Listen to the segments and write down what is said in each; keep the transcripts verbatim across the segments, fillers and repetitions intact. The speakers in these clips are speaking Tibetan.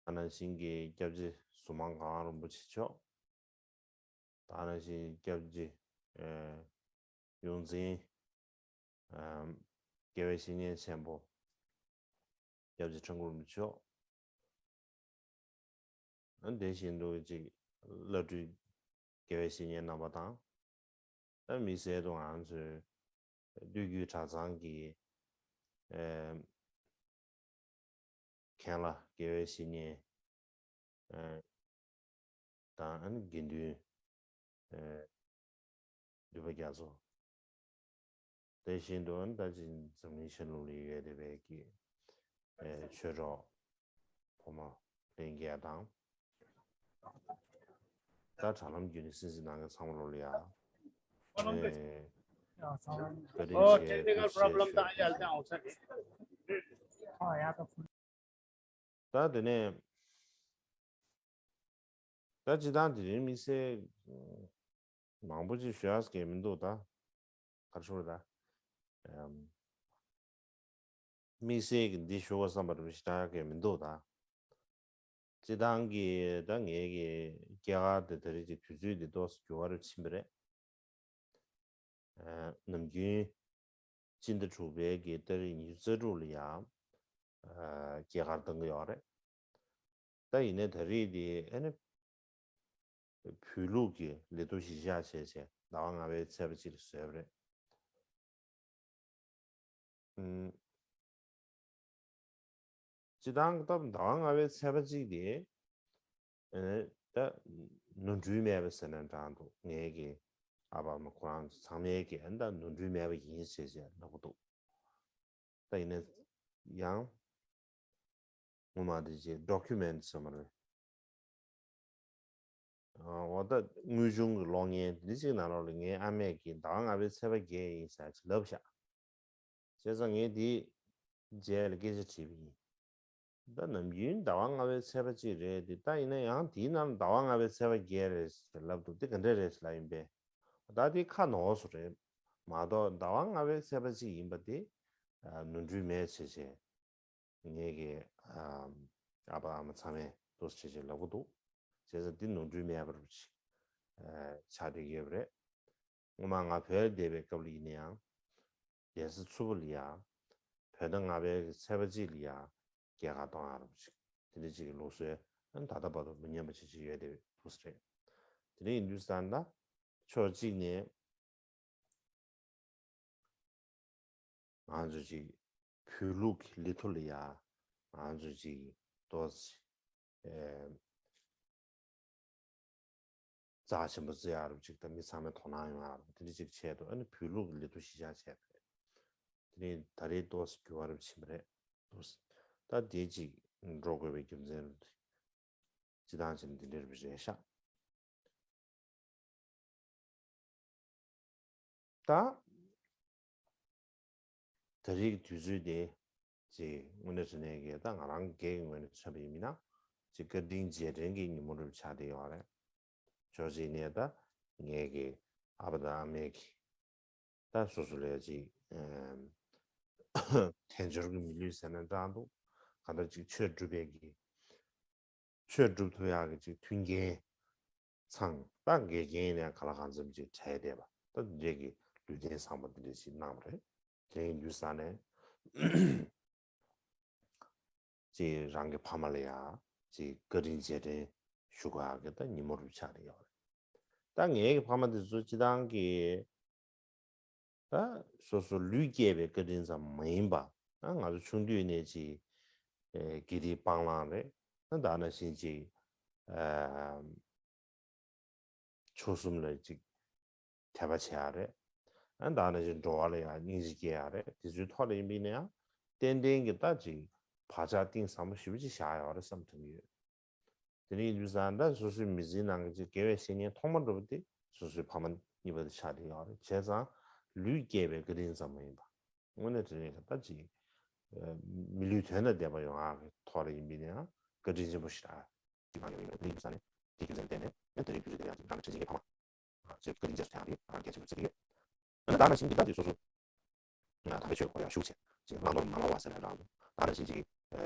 ད་ནང་བཞིན་གྱི་སྐྱབས་རྗེ་ཟུར་མང་གངས་རིན་པོ་ཆེ་མཆོག་ད་ནང་བཞིན་སྐྱབས་རྗེ་ཨེ་ཡོངས་འཛིན་ཨམ་དགེ་བའི་བཤེས་གཉེན་ཆེན་པོ་སྐྱབས་རྗེ་ཁྲ་འགུ་རིན་པོ་ཆེ་མཆོག་ཨ་དེ་བཞིན་དུ་ཅིག་བླ་སྤྲུལ་དགེ་བའི་བཤེས་གཉེན་རྣམ་པ་དང་། ད་དམིགས་བསལ་དུ་ང་ཚོའི་སྟོད་རྒྱུད་གྲྭ་ཚང་གི་ཨེ་མཁན་བླ་དགེ་བའི་བཤེས་གཉེན་ཨེ་དང་ཨ་ནི་དགེ་འདུན་ཨེ་འདུས་པ་རྒྱ་མཚོ། དེ་བཞིན་དུ་ཨ་ནི་ད་ཅིག་འཛམ་གླིང་ཤར་ནུབ་ལ་ཡོད་བསྡད་པའི་གི་ཨེ་ཆོས་གྲོགས་ཕོ་མོ་ལྷན་རྒྱས་དང་། ད་དྲ་ལམ་བརྒྱུད་ནས་གསན་གཟིགས་གནང་མཁན་ཚང་མ་ལོ་ལ་ཡ། ཨེ་བཀའ་དྲིན་ཆེ། ཐུགས་རྗེ་ཆེ་ཞུ། ད་དེ་ནས་ད་སྤྱིར་བཏང་དེ་རིང་དམིགས་བསལ་མང་པོ་ཅིག་ཞུ་ཡག་གི་མི་འདུག་ད་ག་རེ་ཞུ་དགོས་རེད་ད། ཨམ། དམིགས་བསལ་གྱི་འདི་ཞུ་དགོས་བསམ་པ་རེད་ཞེ་དྲག་གི་མི་འདུག་ད། སྤྱིར་བཏང་གི་ད་ངའི་གི་སྐྱེས་སྐར་དེ་ད་རེས་ཀྱི་དུས་ཚོད་འདི་ཏོག་ཙམ་འགྱུར་བ་རུ་ཕྱིན་པ་རེད། ཨ་ནམ་རྒྱུན་སྤྱི་ཟླ་དྲུག་པའི་གི་ཏ་རིག་ཉི་ཤུ་རྩ་དྲུག་ལ་ཡང་ཨ་སྐྱེས་སྐར་གཏོང་གི་ཡོད་རེད། ད་ཡིན་ནའི་ད་རེས་དེ་ཨ་ནི་བོད་ལུགས་ཀྱི་ལི་ཐོ་གཞིར་བཞག་བྱས་བྱས་ཟླ་བ་ལྔ་པའི་ཚེས་པ་གཅིག་ལ་བཟོས་པ་རེད། ཨུམ། སྤྱིར་བཏང་སྟབས་ཟླ་བ་ལྔ་པའི་ཚེས་པ་གཅིག་དེ་ཨེ་ད་ནོར་འཁྲུལ་མེད་པ་ཟེར་ན་འདྲ་འདུག་ངའི་གི་ཨ་ཕ་ཨ་མ་ཁོ་རང་ཚོ་ཚང་མའི་གི་ཨ་ད་ནོར་འཁྲུལ་མེད་པ་ཡིན་ཟེར་བྱས་ལབ་ཀྱི་འདུག་ད་ཡིན་ན་ཡང་ངོ་མ་དེ་ཅིག་ཌོ་ཀུ་མེན་ཊི་ཟེར་མ་རེད། འོ་ད་དངོས་བྱུང་གི་གློག་བརྙན་འདི་གཅིག་ནང་ལོགས་ལ་ངའི་ཨ་མས་ཀྱིས་ཟླ་བ་ལྔ་པའི་ཚེས་པ་བརྒྱད་ཡིན་ཟེར་ཅིག་ལབ་ཤག་བྱས་ཙང་ངས་དེའི་རྗེས་ལ་སྐད་ཆ་དྲིས་པ་ཡིན། ད་ནམ་རྒྱུན་ཟླ་བ་ལྔ་པའི་ཚེས་པ་གཅིག་རེད་དེ། ད་ཡིན་ན་ཡང་དེའི་ནང་ཟླ་བ་ལྔ་པའི་ཚེས་པ་བརྒྱད་རེད་ལབ་འདུག་དེ་ག་འདྲ་རེད་ལབ་ཡིན་པས། ད་དེ་ཁ་ནོར་སོང་རེད་མ་གཏོགས། ཟླ་བ་ལྔ་པའི་ཚེས་པ་གཅིག་ཡིན་པ་དེ་ནོར་འཁྲུལ་མེད་བྱས་བྱས། ངེད་ཀྱི་ཨ་ཨ་ཕ་ཨ་མ་ཚང་མས་ཏོག་ཙམ་བྱས་བྱས་ལབ་ཀྱི་འདུག་བྱས་ཙང་འདི་ནོར་འཁྲུལ་མེད་པར་ཅིག་ཨ་ཆགས་བསྡད་ཡོད་པ་རེད། སྔོན་མ་ང་བོད་ལ་བསྡད་པའི་སྐབས་ལ་ཡིན་ན་ཡང་། གདན་ས་ཆུ་བོ་ལ་ཡ། བོད་ཟླ་ལྔ་པའི་ཚེས་པ་གཅིག་ལ་ཡ། སྐྱེས་སྐར་གཏོང་ཡག་རུ་ཅིག་དེ་འདྲ་ཅིག་གི་ལུགས་སྲོལ་ཨ་ད་ལྟ་བར་དུ་མི་ཉམས་པ་བྱེད་ཀྱི་ཡོད་བསྡད་པའི་ལུགས་སྲོལ་རེད། དེ་འདྲ་ཡིན་དུས་ཙང་ད་ཕྱོགས་གཅིག་ནས། ང་ཚོ་ཅིག་བོད་ལུགས་ཀྱི་ལི་ཐོ་ལ་ཡ་ང་ཚོ་ཅིག་ཏོག་ཙམ་ཨེ་རྩ་ཆེན་པོ་བརྩི་ཡག་རུ་ཅིག་དང་མི་ཚང་མས་དོ་སྣང་ཡོང་ཡག་རུ་དེ་འདྲ་ཅིག་ཆེད་དུ་ཨ་ནི་བོད་ལུགས་ཀྱི་ལི་ཐོ་གཞིར་བཞག་བྱས་པ་རེད། དེ་ནས་ད་རེས་ཏོག་ཙམ་འགྱུར་བ་རུ་ཕྱིན་པ་རེད། ཏོག་ཙམ་ད་དེ་ཅིག་འགྲོ་དགོས་པའི་རྒྱུ་མཚན་རུ་སྤྱིར་བཏང་བྱས་ན་འདི་འདྲ་རེད་ཤག་ད། ད་རེས་ཀྱི་དུས་ཚོད་དེ་ཅིག་དངོས་གནས་དྲང་གནས་ཀྱི་ད་ང་རང་སྒེར་གྱི་ངོས་ནས་མཚོན་པ་ཡིན་ན་ཅིག་བཀའ་དྲིན་རྗེས་དྲན་གྱི་ཉིན་མོ་རུ་ཆགས་བསྡད་ཡོད་རེད། ཕྱོགས་གཅིག་ནས་ད་ངེད་ཀྱི་ཨ་ཕ་དང་ཨ་མས་ཀྱིས་ད་སོ་སོ་ལ་ཅིག་ཨེམ། དལ་འབྱོར་གྱི་མི་ལུས་ཟེར་ན་འདྲ་འདུག་གང་ལྟར་ཅིག་ཆོས་སྒྲུབ་པའི་གི་ཆོས་སྒྲུབ་ཐུབ་ཡག་གི་ཅིག་མཐུན་རྐྱེན་ཚང་། ད་འགལ་རྐྱེན་ཡིན་ན་གང་ལ་གང་འཚམ་ཅིག་བྲལ་བསྡད་པ། ད་འདི་འདྲས་ཀྱི་ལུས་རྟེན་བཟང་པོ་འདི་འདྲས་ཅིག་གནང་བ་རེད། དེ་ཡིན་དུས་ཙང་ནས་ཅིག་རང་གི་ཕ་མ་ལ་ཡང་ཅིག་བཀའ་དྲིན་རྗེས་དྲན་ཞུ་དགོས་ཡག་གི་ད་ཉིན་མོ་རུ་ཆགས་བསྡད་ཡོད་རེད། ད་ངའི་གི་ཕ་མ་དེ་ཚོ་སྤྱིར་བཏང་གི་ད་སོ་སོ་ལུས་སྐྱེས་པའི་བཀའ་དྲིན་ཙམ་མ་ཡིན་པ། ང་ཚོ་ཆུང་དུས་ནས་ཅིག་ཨེ་དགེ་སྡིག་སྤང་བླང་རེད། ད་ནང་བཞིན་ཅིག་ཨ་མཆོག་གསུམ་ལ་ཅིག་དད་པ་བྱེད་ཡག་རེད། ཨ་ད་ནང་བཞིན་འགྲོ་བ་ལ་ཡང་སྙིང་རྗེ་སྐྱེ་ཡག་རེད། དེ་ཚོའི་ཐོག་ལ་ཡིན་པ་ཡིན་ན་ཡང་ཏན་ཏན་གྱི་ད་ཅིག་བག་ཆགས་གཏིང་ཟབ་མོ་ཞེ་པོ་ཅིག་བཞག་ཡོད་རེད་བསམ་ཐུབ་ཀྱི་ཡོད། དེ་འདྲ་ཡིན་དུས་ཙང་ད་སོ་སོའི་མི་ཚེའི་ནང་གི་ཅིག་དགེ་བའི་བཤེས་གཉེན་ཐོག་མ་འགྲོ་བ་དེ་སོ་སོའི་ཕ་མ་གཉིས་པ་དེ་ཆགས་བསྡད་ཡོད་རེད། བྱས་ཙང་ལུས་སྐྱེས་པའི་བཀའ་དྲིན་ཙམ་མ་ཡིན་པ། དངོས་གནས་དྲང་གནས་ཀྱི་ད་ཅིག་ཨ་མི་ལུས་དོན་དང་ལྡན་པ་ཡོང་ཡག་གི་ཐོག་ལ་ཡིན་པ་ཡིན་ན་ཡང་བཀའ་དྲིན་ཆེན་པོ་ཞིག་རེད། ཅིག་གནང་ཡོད་ཡིན་པ་དེ་ཡིན་དུས་ཙང་ནས་དེ་རྒྱུ་མཚན་ལ་བརྟེན་ནས་ཨ་ད་རེས་དུས་ཚོད་དེ་ལ་ཡང་ཅིག་རང་གི་དྲིན་ཆེན་གྱི་ཕ་མ་ཚོའི་བཀའ་དྲིན་རྗེས་སུ་དྲན་ཡག་དེ་རང་གལ་ཆེན་པོ་བརྩི་གི་ཡོད། ཨ་ནི་ད་ནང་བཞིན་གྱི་ད་དེ་སོ་སོ་ད་ལྟའི་ཆོས་སྐོར་ཡང་ཞུགས་བྱས་ཅིག་བླང་དོར་མ་ལོག་པ་ཟེར་ནའི་འདྲ་འདུག་ད་ནང་བཞིན་ཅིག་ཨ་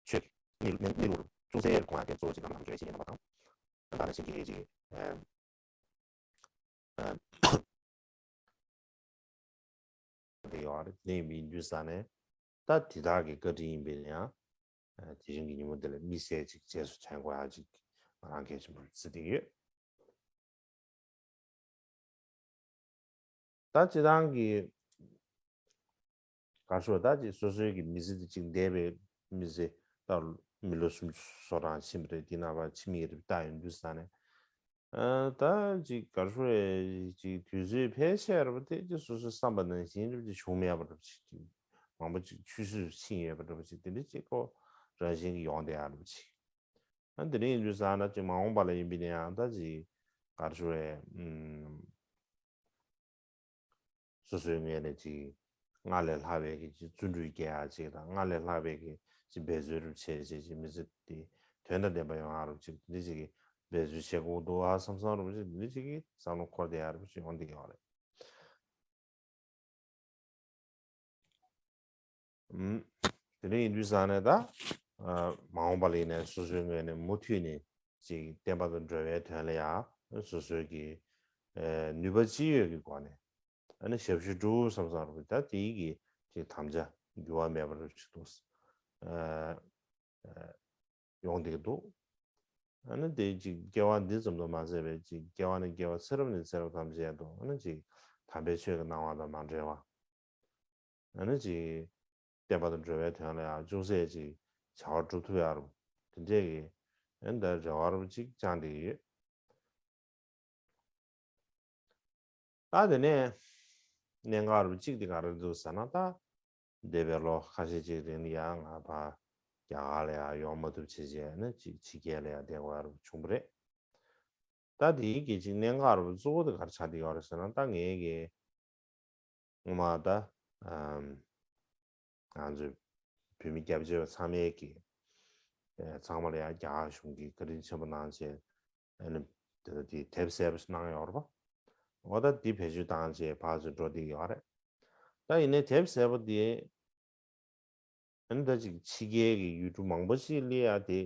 ཆོས་ཀྱི་གནས་ལུགས་གནས་ལུགས་ གསུང་སའི་ཁོང་ལ་དེ་གཙོ་བོ་ཅིག་ལམ་ལམ་འཇོན་ཤེས་ཡིན་པ་དང་། ད་ནང་བཞིན་གྱི་ཅིག་ཨ་ཨ་དེ་ཡོད་རེད། དེ་ཡིན་པའི་དུས་ས་ནས་ད་དེ་དག་གི་བཀའ་དྲིན་ཡིན་པས་ན་ཡང་དེ་རིང་གི་ཉིན་མོ་འདི་ལ་དམིགས་བསལ་ཅིག་རྗེས་སུ་དྲན་དགོས་ཡ་ཅིག་ང་རང་གལ་ཆེན་པོ་རེད་བརྩི་བསྡད་ཡོད། ད་སྤྱི་བཏང་གི་ག་རེ་ཞུ་ད་ཅིག་སོ་སོའི་གི་མི་ཚེ་འདི་ཅིག་འདས་པའི་མི་ཚེ་ད་མི་ལོ་སུམ་ཅུ་སོ་གྲངས་ཕྱིན་པ་རེད། འདི་ནང་ཕར་ཕྱི་མིག་རེ་བལྟ་ཡོང་དུས་ས་ནས་ཨ་ད་ཅིག་ག་རེ་ཞུ་རེད། ཅིག་དུས་ཚོད་ཕལ་ཆེར་བ་དེ་ཅིག་སོ་སོའི་བསམ་པ་ནང་བཞིན་རེ་ཅིག་བྱུང་མེད་པ་རེད་ཅིག་མང་པོ་ཅིག་ཆུད་ཟོས་ཕྱིན་ཡོད་པ་རེད་ཅིག་དེ་འདྲ་ཅིག་ཁོ་རང་བཞིན་གྱི་ཡོང་བསྡད་ཡ་རེད་ཅིག་ཨ་དེ་རིང་ཡིན་དུས་ས་ན་ཅིག་མ་འོངས་པ་ལ་ཡིན་པའི་ནས་ཡང་ད་ཅིག་ག་རེ་ཞུ་རེད། ཨུམ། སོ་སོའི་ངོས་ནས་ཅིག་སྔར་ལས་ལྷག་པའི་གི་ཅིག་བརྩོན་འགྲུས་སྐྱེ་ཡ་ཅིག་དང་སྔར་ལས་ལྷག་པའི་གི་ཅིག་འབད་རྩོལ་རུ་བྱས་བྱས་ཅིག་མི་ཚེ་འདི་དོན་དང་ལྡན་པ་ཡོང་ཡ་རུ་ཅིག་འདི་ཅིག་གི་འབད་རྩོལ་བྱེད་དགོས་འདུག་ཨ་བསམ་བསམ་རུ་ཅིག་འདི་ཅིག་གི་བསམ་བློ་འཁོར་བསྡད་ཡ་རུ་ཅིག་ཡོང་བསྡད་ཡོད་རེད། ཨུམ། དེ་འདྲ་ཡིན་དུས་ཙང་ནས་ད། ཨ། མ་འོངས་པ་ལ་ཡིན་ནའི་སོ་སོའི་ངོས་ནས་མུ་མཐུད་ནས་ཅིག་བསྟན་པ་དང་འགྲོ་བའི་དོན་ལ་ཡང་སོ་སོའི་གི། ཨ། ནུས་པ་ཅི་ཡོད་ཀྱི་སྒོ་ནས། ཨ་ནི་ཞབས་ཞུ་སྒྲུབ་བསམ་བསམ་རུ་ད་དེའི་གི་ཅིག་དམ་བཅའ་འགྱུར་བ་མེད་པར་ཅིག་ཏུ། ཨ། ཨ། ཡོང་བསྡད་ཀྱི་འདུག་ཨ་ནི་དེ་ཅིག་སྐྱེ་བ་འདི་ཙམ་དུ་མ་ཟད་པའི་ཅིག་སྐྱེ་བ་ནས་སྐྱེ་བ་ཚེ་རབས་ནས་ཚེ་རབས་ཐམས་ཅད་དུ་ཨ་ནི་ཅིག་དམ་པའི་ཆོས་ཀྱི་སྣང་བ་དང་མ་བྲལ་བ། ཨ་ནི་ཅིག་བསྟན་པ་དང་འགྲོ་བའི་དོན་ལ་ཡང་ཅུང་ཟད་ཅིག་བྱ་བ་སྒྲུབ་ཐུབ་ཡ་རུ་དེ་འདྲས་ཀྱི་ཨ་ནི་ད་རེ་བ་རུ་ཅིག་བཅངས་བསྡད་ཀྱི་ཡོད། ད་དེ་ནས་གནད་འགག་རུ་གཅིག་དེ་ག་རེ་འདུག་ཟེར་ན། ད་འདས་པའི་ལོ་ཁ་ཤས་ཅིག་རིང་ལ་ཡང་ང་ཕར་རྒྱ་གར་ལ་ཡང་ཡོང་མ་ཐུབ་བྱས་བྱས་ནས་ཅིག་ཕྱི་རྒྱལ་ལ་ཡང་བསྡད་དགོས་ཡ་རུ་བྱུང་བ་རེད། ད་དེའི་གི་ཅིག་གནད་འགག་རུ་གཙོ་བོ་དེ་ག་རེ་ཆགས་བསྡད་ཡོད་རེད་ཟེར་ན། ད་ངའི་གི་སྔོན་མ་ད་ཨམ། ང་ཚོའི་བོད་མི་སྐྱབས་བཅོལ་བ་ཚང་མའི་གི་ཨེ་ཚང་མ་ལ་ཡང་རྒྱ་གར་གཞུང་གིས་བཀའ་དྲིན་ཆེན་པོ་གནང་བྱས། ཨ་ནི་དེ་ལ་དེ་དེབ་གསལ་པོ་ཞིག་གནང་ཡོད་རེད་པ། འོ་ད་དེ་བེད་སྤྱོད་བཏང་བྱས་ཕར་ཚུར་འགྲོ་བསྡད་ཡོད་རེད། ད་ཡིན་ནའི་དེབ་གསལ་པོ་དེ་ཨ་ནི་ད་ཅིག་ཕྱི་རྒྱལ་གྱི་ཡུལ་གྲུ་མང་པོ་ཞིག་ལ་ཡང་དེ་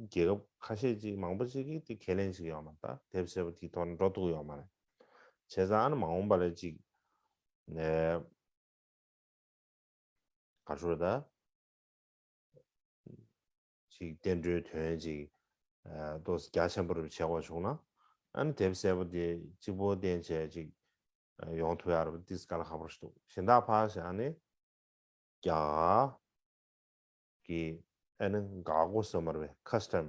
རྒྱལ་ཁབ་ཁ་ཤས་ཅིག་མང་པོ་ཞིག་གིས་དེ་ཁས་ལེན་བྱེད་ཀྱི་ཡོད་མ་རེད། ད་དེབ་གསལ་པོ་དེའི་ཐོག་ནས་འགྲོ་ཐུབ་ཀྱི་ཡོད་མ་རེད། བྱས་ཙང་ཨ་ནི་མ་འོངས་པ་ལ་ཅིག་ནས། ག་རེ་ཞུ་དགོས་རེད་ད། ཅིག་བསྟན་འགྲོའི་དོན་ཅིག་ཨ་ཏོག་ཙམ་རྒྱ་ཆེན་པོ་རུ་བྱེད་དགོས་བྱུང་ན། ཨ་ནི་དེབ་གསལ་པོ་དེ་གཅིག་པོ་བསྟན་བྱས་ཅིག་ཨ་ཡོང་ཐུབ་ཡ་རུ་ཏིས་དཀའ་ལས་ཁག་པོ་ཞིག་འདུག་གཞན་དག་ཕར་བཞག་ནས་རྒྱ་གར་གྱི་ཨ་ནི་འགག་སྒོ་ཟེར་མ་རེད་པས། ཁ་སི་ཊམ་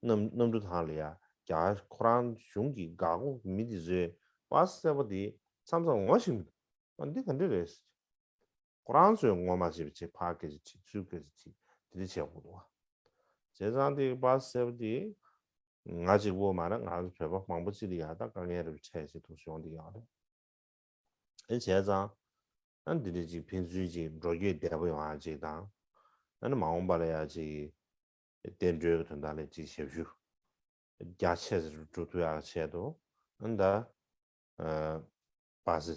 གནམ་གནམ་གྲུ་ཐང་ལ་ཡ་རྒྱ་གར་ཁོ་རང་གཞུང་གི་འགག་སྒོ་མི་དེ་ཚོས་པ་སི་གསལ་པོ་དེ་མཚམས་མཚམས་ངོ་ཤེས་མི་འདུག་ཨ་འདི་ག་འདྲ་རེད། ཁོ་རང་ཚོས་ངོ་མ་ཤེས་པ་བྱས་ཕར་སྐད་ཆ་དྲིས་ཚུར་སྐད་ཆ་དྲིས་དེ་འདྲ་བྱེད་དགོས་འདུག་བ། བྱས་ཙང་དེ་པ་སི་གསལ་པོ་དེ་ང་གཅིག་པོ་མ་རེད། ང་ཚོ་བོད་པ་མང་པོ་ཅིག་ལ་ཡ་ད་དཀའ་ངལ་རེ་འཕྲད་བྱེད་ཐུབ་སོང་དེ་ཡང་རེད། ཨེ་བྱས་ཙང་ཨ་འདི་འདྲ་ཅིག་ཕན་ཚུན་ཅིག་འགྲོ་སྐྱོད་བདེ་པོ་ཡོང་ཡ་ཅིག་དང་། ཨ་ནི་མ་འོངས་པ་ལ་ཡ་ཅིག་བསྟན་འགྲོའི་གི་དོན་དག་ལ་ཅིག་ཞབས་ཞུ་རྒྱ་ཆེ་ཙམ་སྒྲུབ་ཐུབ་ཡག་ཆེད་དུ་ཨ་ནི་ད་ཨ་པ་སི་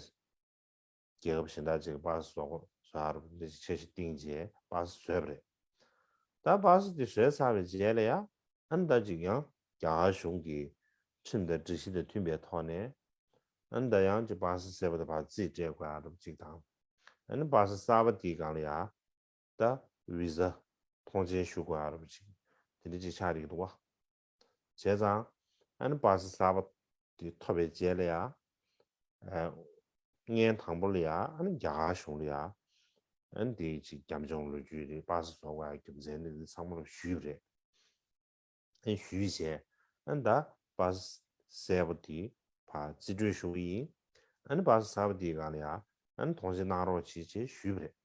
རྒྱལ་ཁབ་གཞན་དག་ཅིག་གི་པ་སི་བཟོ་བཟོ་ཡག་རུ་འདི་ཅིག་འཆར་གཞི་བཏིང་རྗེས་པ་སི་བཟོས་པ་རེད། ད་པ་སི་དེ་བཟོས་ཚར་བའི་རྗེས་ལ་ཡ་ཨ་ནི་ད་ཅིག་ཡང་རྒྱ་གར་གཞུང་གི་ཁྲིམས་དང་སྒྲིག་གཞི་དང་མཐུན་པའི་ཐོག་ནས་ཨ་ནི་ད་ཡང་ཅིག་པ་སི་གསལ་པོ་དེ་ཕར་རྩིས་སྤྲད་དགོས་ཡག་རུ་ཅིག་དང་། ཨ་ནི་པ་སི་གསར་པ་དེའི་སྒང་ལ་ཡ། ད་བི་ཟ་ཐོངས་མཆན་ཞུ་དགོས་ཡག་རུ་ཅིག་དེ་འདྲ་ཅིག་ཆགས་ཀྱི་འདུག་བ། བྱས་ཙང་ཨ་ནི་པ་སི་གསར་པ་དེ་ཐོབ་པའི་རྗེས་ལ་ཡ། ཨ། བརྙན་དང་པོ་ལ་ཡ་ཨ་ནི་རྒྱ་གར་གཞུང་ལ་ཡ། ཨ་ནི་དེ་ཅིག་རྒྱབ་ལྗོངས་ལོ་རྒྱུས་རེད། པ་སི་བཟོ་དགོས་ཡག་རྒྱུ་མཚན་རེད། འདི་ཚང་མ་རུ་ཞུས་པ་རེད། ཨ་ནི་ཞུས་བྱས་ཨ་ནི་ད་པ་སི་གསལ་པོ་དེ་ཕར་རྩིས་སྤྲོད་ཞུ་གི་ཡིན། ཨ་ནི་པ་སི་གསར་པ་དེའི་སྒང་ལ་ཡ་ཨ་ནི་ཐོངས་མཆན་གནང་རོགས་གྱིས་ཞེས་ཞུས་པ་རེད།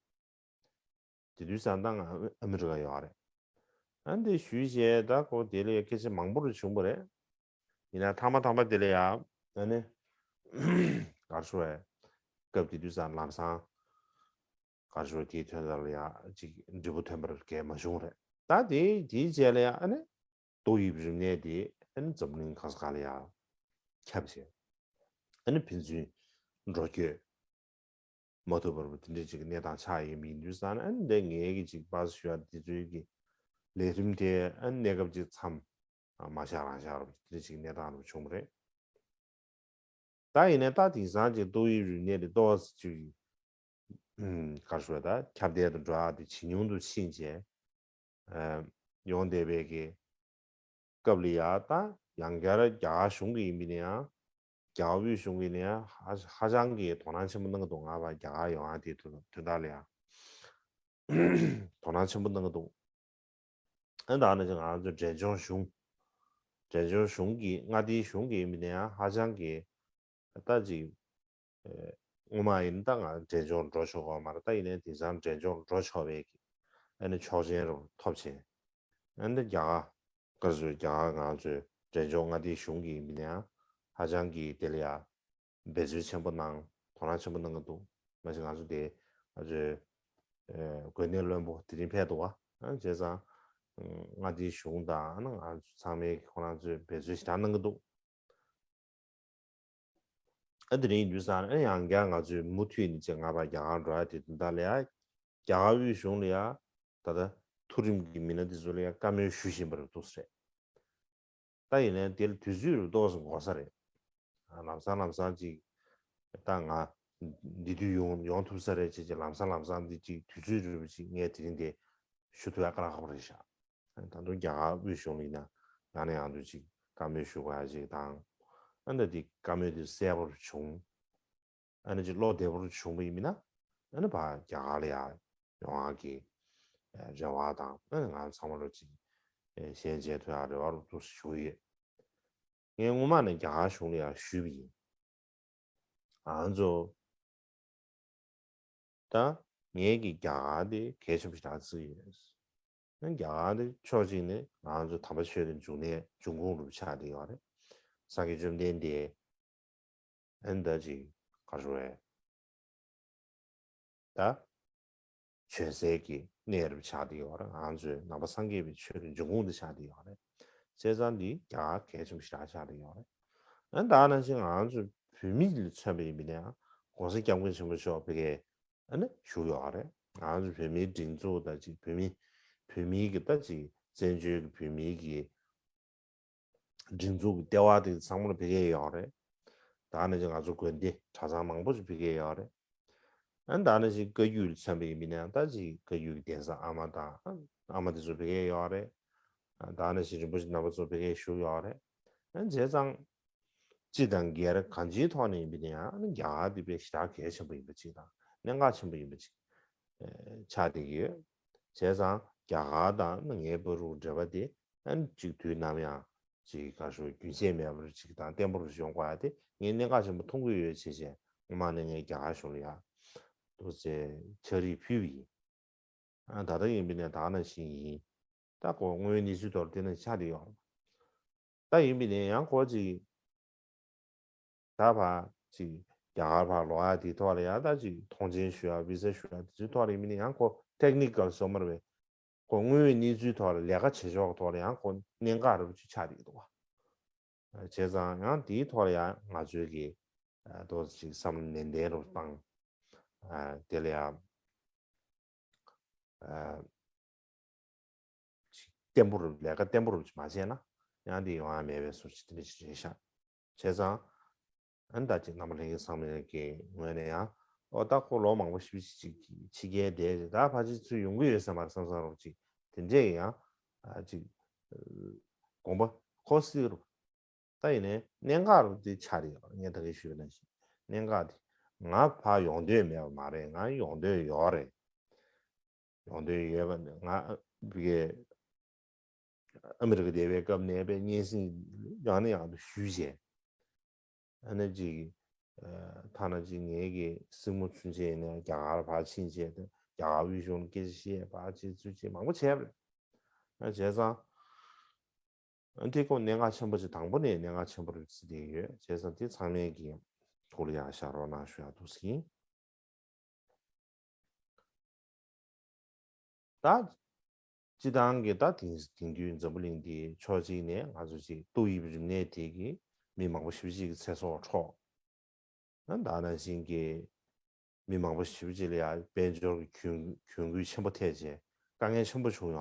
དེ་དུས་ཙང་ད་ང་ཨ་མི་རི་ཀ་ཡོད་རེད། ཨ་ནི་དེ་ཞུས་བྱས་ད་ཁོ་དེ་ལ་ཡ་སྐད་ཆ་མང་པོ་རུ་བྱུང་བ་རེད། ཡིན་ན་ཐ་མ་ཐ་མ་དེ་ལ་ཡ་ཨ་ནི་ག་རེ་ཞུ་དགོས་རེད། སྐབས་དེ་དུས་ཙང་ལམ་སང་ག་རེ་ཞུ་དགོས་རེད། དེའི་དོན་དག་ལ་ཡ་ཅིག་འབྲས་བུ་ཐོན་པ་རེད། གལ་མ་བྱུང་རེད། ད་དེ་དེའི་རྗེས་ལ་ཡ་ཨ་ནི་ཏོག་དབྱིབས་རིམས་ནད་དེ་ཨ་ནི་འཛམ་གླིང་གང་ས་གང་ལ་ཡ་ཁྱབ་བྱས། ཨ་ནི་ཕན་ཚུན་འགྲོ་སྐྱོད་མ་ཐུབ་པ་རུ་དེ་འདྲའི་ཅིག་གནས་སྟངས་ཆགས་ཡོད་པ་ཡིན་དུས་ཙང་ནས། ཨ་ནི་འདི་ངའི་གི་ཅིག་པ་སི་ཞུ་ཡག་དེ་ཚོའི་གི་ ལས་རིམ་དེ་ཨ་གནས་སྐབས་ཅིག་མཚམས་མ་བཞག་རང་བཞག་རུ་དེ་ཅིག་གནས་སྟངས་རུ་བྱུང་བ་རེད། ད་ཡིན་ནའི་ད་དེང་སང་ཅིག་ཏོག་དབྱིབས་རིམས་ནད་དེ་ཏོག་ཙམ་ཅིག་ག་རེ་ཞུ་བ་ད་ཁྱབ་གདལ་དུ་འགྲོ་ཡག་དེ་ཇེ་ཉུང་དུ་ཕྱིན་བྱས་ཡོང་བསྡད་པའི་གི་སྐབས་ལ་ཡ་ད་ཡང་བསྐྱར་རྒྱ་གར་གཞུང་གི་ཡིན་པ་ཡིན་ན་ཡང་རྒྱ་གར་དབུས་གཞུང་གི་ཡིན་ན་ཡང་ཧ་ཧ་ཅང་གི་དོ་སྣང་ཆེན་པོ་གནང་གི་འདུག་ང་བ་རྒྱ་གར་ཡོང་ཡག་དེ་དོན་དག་ལ་ཡང་དོ་སྣང་ཆེན་པོ་གནང་གི་འདུག་ཨ་ད་ནི་ང་ཚོ་འབྲས་ལྗོངས་གཞུང་། འབྲས་ལྗོངས་གཞུང་གི་མངའ་སྡེའི་གཞུང་གི་མི་སྣ་ཡང་ཧ་ཅང་གི་ད་ཅིག་ཨེ་སྔོན་མ་ཡིན་ད་ང་འབྲས་ལྗོངས་འགྲོ་ཆོག་གི་མ་རེད། ད་ཡིན་ནའི་དེང་སང་འབྲས་ལྗོངས་འགྲོ་ཆོག་པའི་གི་ཨ་ནི་ཆོག་མཆན་རུ་ཐོབ་ཆེན་ཨ་ནི་རྒྱ་གར་སྐབས་སུ་རྒྱ་གར་ང་ཚོའི་འབྲས་ལྗོངས་མངའ་སྡེའི་གཞུང་གི་མི་སྣ་ཡང་ཧ་ཅང་གི་དེ་ལ་ཡ་འབད་རྩོལ་ཆེན་པོ་གནང་དོ་སྣང་ཆེན་པོ་གནང་གི་འདུག་མ་གཞི་ང་ཚོ་དེ་ང་ཚོའི་ཨ་དགོན་གནས་བློན་པོ་དེ་རིང་ཕེབས་འདུག་བ། ཨ་བྱས་ཙང་མངའ་སྡེའི་གཞུང་དང་ང་ཚོ་ཚང་མས་ཁོ་རང་ཚོས་འབད་རྩོལ་ཞེ་དྲག་གནང་གི་འདུག་ཨ་དེ་རིང་ཡིན་དུས་ཙང་ཨ་ཡང་བསྐྱར་ང་ཚོས་མུ་མཐུད་ནས་ཅིག་ང་ཕར་རྒྱ་གར་འགྲོ་ཡ་དེ་དོན་དག་ལ་ཡ་རྒྱ་གར་དབུས་གཞུང་ལ་ཡ་ད་ལྟ་མཐོ་རིམ་གྱི་མི་སྣ་དེ་ཚོ་ལ་ཡ་བཀའ་མོལ་ཞུ་བཞིན་པ་རེད་འདུག་ཟེར། ད་ཡིན་ནའི་དེ་ལ་དུས་ཚོད་རུ་ཏོག་ཙམ་འགོར་ས་རེད། ལམ་སང་ལམ་སང་ཅིག་ད་ང་འདི་དུས་ཡོང་ཡོང་ཐུབ་ས་རེད་ཅེས་ཅིག་ལམ་སང་ལམ་སང་འདི་ཅིག་དུས་ཚོད་རུ་ཅིག་ངས་དེ་རིང་དེ་ཞུ་ཐུབ་ཡ་དཀའ་ལས་ཁག་པོ་རེད་ཤག་ད་དུང་རྒྱ་གར་དབུས་གཞུང་ལ་ཡིན་ན་ཡང་ནས་ཡང་དུ་ཅིག་བཀའ་མོལ་ཞུ་དགོས་ཡ་ཅིག་དང་། ཨ་ནི་འདི་བཀའ་མོལ་དེ་གསལ་པོར་བྱུང་། ཨ་ནི་ཅིག་བློ་བདེ་པོར་བྱུང་བ་ཡིན་མིན་ན་ཨ་ནི་ཕར་རྒྱ་གར་ལ་ཡ་ཡོང་ཡག་གི་རེ་བ་དང་ཨ་ནི་ང་ཚང་མ་ལོ་ཅིག་ཞལ་མཇལ་ཐུབ་ཡག་རེ་བ་རུ་ཏོག་ཙམ་ཞུ་གི་ཡོད། ངས་སྔོན་མ་ནས་རྒྱ་གར་གཞུང་ལ་ཡ་ཞུས་པ་ཡིན། ང་ཚོ་ད་ངས་ཀྱི་རྒྱ་གར་དེ་གལ་ཆེན་པོ་ཞིག་ད་བརྩི་ཡོད། ཨ་ནི་རྒྱ་གར་དེ་ཕྱོགས་གཅིག་ནས་ང་ཚོ་དམ་པ་ཆོས་ཀྱི་འབྱུང་གནས་འབྱུང་ཁུངས་རུ་ཆགས་བསྡད་ཡོད་རེད། སངས་རྒྱས་བཅོམ་ལྡན་འདས་ཨ་ནི་ད་ཅིག་ག་རེ་ཟེར་ད་བྱོན་སའི་གི་གནས་རུ་ཆགས་བསྡད་ཡོད་རེད། ང་ཚོའི་ནང་པ་སངས་རྒྱས་པའི་ཆོས་ཀྱི་འབྱུང་ཁུངས་དེ་ཆགས་བསྡད་ཡོད་རེད། བྱས་ཙང་འདི་རྒྱ་གར་གལ་ཆེན་པོ་ཞེ་དྲག་ཆགས་བསྡད་ཡོད་རེད། ཨ་ནི་ད་ནང་བཞིན་ང་ཚོ་བོད་མི་ལ་མཚོན་པ་ཡིན་པ་ཡིན་ན་ཡང་༸གོང་ས་༸སྐྱབས་མགོན་ཆེན་པོ་མཆོག་ཕ་གིར་ཨ་ནི་བཞུགས་ཡོད་རེད། ང་ཚོ་བོད་མིའི་སྒྲིག་འཛུགས་ད་ཅིག་བོད་མི་བོད་མིའི་གི་ད་ཅིག་བཙན་བྱོལ་གྱི་བོད་མིའི་གི་སྒྲིག་འཛུགས་ཀྱི་ལྟེ་བ་དེ་ཚང་མ་ལ་ཕ་གིར་ཡོད་རེད། ད་ནི་ཅིག་ང་ཚོ་དགོན་སྡེ་གྲྭ་ཚང་མང་པོ་ཅིག་ཕ་གིར་ཡོད་རེད། ཨ་ནི་ད་ནི་ཅིག་བཀའ་བརྒྱུད་ལ་མཚོན་པ་ཡིན་པ་ཡིན་ན་ད་ཅིག་བཀའ་བརྒྱུད་ཀྱི་གདན་ས་ཨ་མ་དང་ཨ་མ་དེ་ཚོ་ཕ་གིར་ཡོད་རེད། ཨ་ད་ནི་ཅིག་རིན་པོ་ཆེ་རྣམ་པ་ཚོ་ཕ་གིར་བཞུགས་ཡོད་རེད། ཨ་བྱས་ཙང་སྤྱི་དང་སྒེར་གང་ཅིའི་ཐོག་ནས་ཡིན་པ་ཡིན་ན་ཡང་ཨ་ནི་རྒྱ་གར་དེ་དཔེ་ཞེ་དྲག་གལ་ཆེན་པོ་ཡིན་པ་ཅིག་དང་གནད་འགག་ཆེན་པོ་ཡིན་པ་ཅིག་ཆགས་བསྡད་ཀྱི་ཡོད། བྱས་ཙང་རྒྱ་གར་དང་ངའི་བར་དུ་འབྲེལ་བ་དེ་ཨ་ནི་ཅིག་དུས་ནམ་ཡང་ཅིག་ག་ཤོ་རྒྱུན་ཆད་མེད་པར་ཅིག་དང་བརྟན་པོར་ཡོང་དགོས་ཡ་དེ་ངས་གནད་འགག་ཆེན་པོ་མཐོང་གི་ཡོད་བྱས་བྱས་སྔོན་མ་ནས་ངས་རྒྱ་གར་གཞུང་ལ་ཡ་ཏོག་ཙམ་ཕྱག་བྲིས་ཕུལ་བ་ཡིན། ཨ་ད་ལྟ་ཡིན་པ་ཡིན་ན་ད་ག་ནང་བཞིན་ཡིན། ད་ཁོ་དངོས་ཡོད་གནས་ཚུལ་ཐོག་ལ་བལྟས་ན་ཆགས་བསྡད་ཡོད་རེད། ད་ཡིན་པ་ཡིན་ན་ཡང་ཁོ་ཅིག་ད་ཕར་ཅིག་རྒྱ་གར་ཕར་ལོག་ཡ་དེའི་ཐོག་ལ་ཡང་ད་ཅིག་ཐོངས་མཆན་ཞུ་ཡ་བི་ཟ་ཞུ་ཡ་དེ་ཚོའི་ཐོག་ལ་ཡིན་པ་ཡིན་ན་ཡང་ཁོ་ཊེག་ནི་ཀལ་སོ་མར་བས་ཁོ་དངོས་ཡོད་གནས་ཚུལ་ཐོག་ལ་ལས་ཀ་བྱེད་ཕྱོགས་ཐོག་ལ་ཡང་ཁོ་གནད་འགག་རབ་ཅིག་ཆགས་བསྡད་ཀྱི་འདུག་བ། བྱས་ཙང་ཡང་དེའི་ཐོག་ལ་ཡང་ང་ཚོས་ཀྱི་ཏོག་ཙམ་ཅིག་བསམ་བློ་ནན་ཏན་རུ་བཏང་། དེ་ལ་ཡང་ཅིག་བརྟན་པོ་རུ་ལས་ཀ་བརྟན་པོ་རུ་ཅིག་མ་བྱས་ན་ཡང་དེ་ཡོང་ཡ་མེད་པའི་བཟོ་ཅིག་དེ་འདྲ་ཅིག་རེད་ཤག་བྱས་ཙང་ཨ་ནི་ད་ཅིག་རྣམ་པ་ལྷན་རྒྱས་ཚང་མའི་གི་ངོས་ནས་ཡང་ཨོ་ད་ཁོ་ལོ་མང་པོ་ཞིག་ཅིག་ཕྱི་རྒྱལ་བསྡད་རེད། ད་ཕལ་ཆེར་ཚུར་ཡོང་གི་ཡོད་ས་མ་རེད་བསམ་བསམ་རོགས་ཅིག་དེ་འདྲས་ཡང་ཅིག་དགོངས་པ་འཁོར་སྲིད་རུ། ད་ཡིན་ནའི་གནད་འགག་རུ་དེ་ཆགས་རེད། ངས་ད་གིན་ཞུས་པ་ནང་བཞིན་གནད་འགག་དེ་ང་ཕར་ཡོང་འདོད་མེད་པ་མ་རེད། ང་ཡོང་འདོད་ཡོད་རེད། ཡོང་འདོད་ཡོད་པ་ནི་ང་བི་གའི་ཨ་མི་རི་ཀ་བསྡད་པའི་སྐབས་ནས་པའི་སྙན་སེང་ཡང་ནས་ཡང་དུ་ཞུས་བྱས། ཨ་ནི་ཅིག་ཐ་ན་ཅིག་ངེད་ཀྱི་སྲིང་མོ་ཚུན་ཆད་ནས་རྒྱ་གར་ཕར་ཕྱིན་བྱས་ཏེ་རྒྱ་གར་དབུས་གཞུང་ལ་སྐད་ཆ་བཤད་པ་ཅིག་ཚུལ་ཅིག་མང་པོ་བྱས་པ་རེད། ཨ་བྱས་ཙང་། དེ་ཁོ་གནད་འགག་ཆེན་པོ་ཅིག་དང་པོ་ནས་གནད་འགག་ཆེན་པོ་རེད་བརྩི་བསྡད་ཡོད། བྱས་ཙང་དེ་ཚང་མས་ཀྱི་ཐུགས་ལ་ཡག་བཞག་རོགས་གནང་ཞུ་ཡག་འདུག་ཟིན། ད་སྤྱི་བཏང་གི་ད་དེང་དེང་དུས་འཛམ་བུ་གླིང་འདིའི་ཕྱོགས་གཅིག་ནས་ང་ཚོ་ཅིག་ཏོག་དབྱིབས་རིམས་ནད་དེ་གིས་མི་མང་པོ་ཞེ་པོ་ཅིག་གི་ཚེ་སྲོག་འཕྲོག་ད་ནང་བཞིན་གྱི་མི་མང་པོ་ཞེ་པོ་ཅིག་ལ་ཡང་དཔལ་འབྱོར་གྱི་གྱོང་གྱོང་གུད་ཆེན་པོ་ཐེབས་བྱས་དཀའ་ངལ་ཆེན་པོ་བྱུང་ཡོད་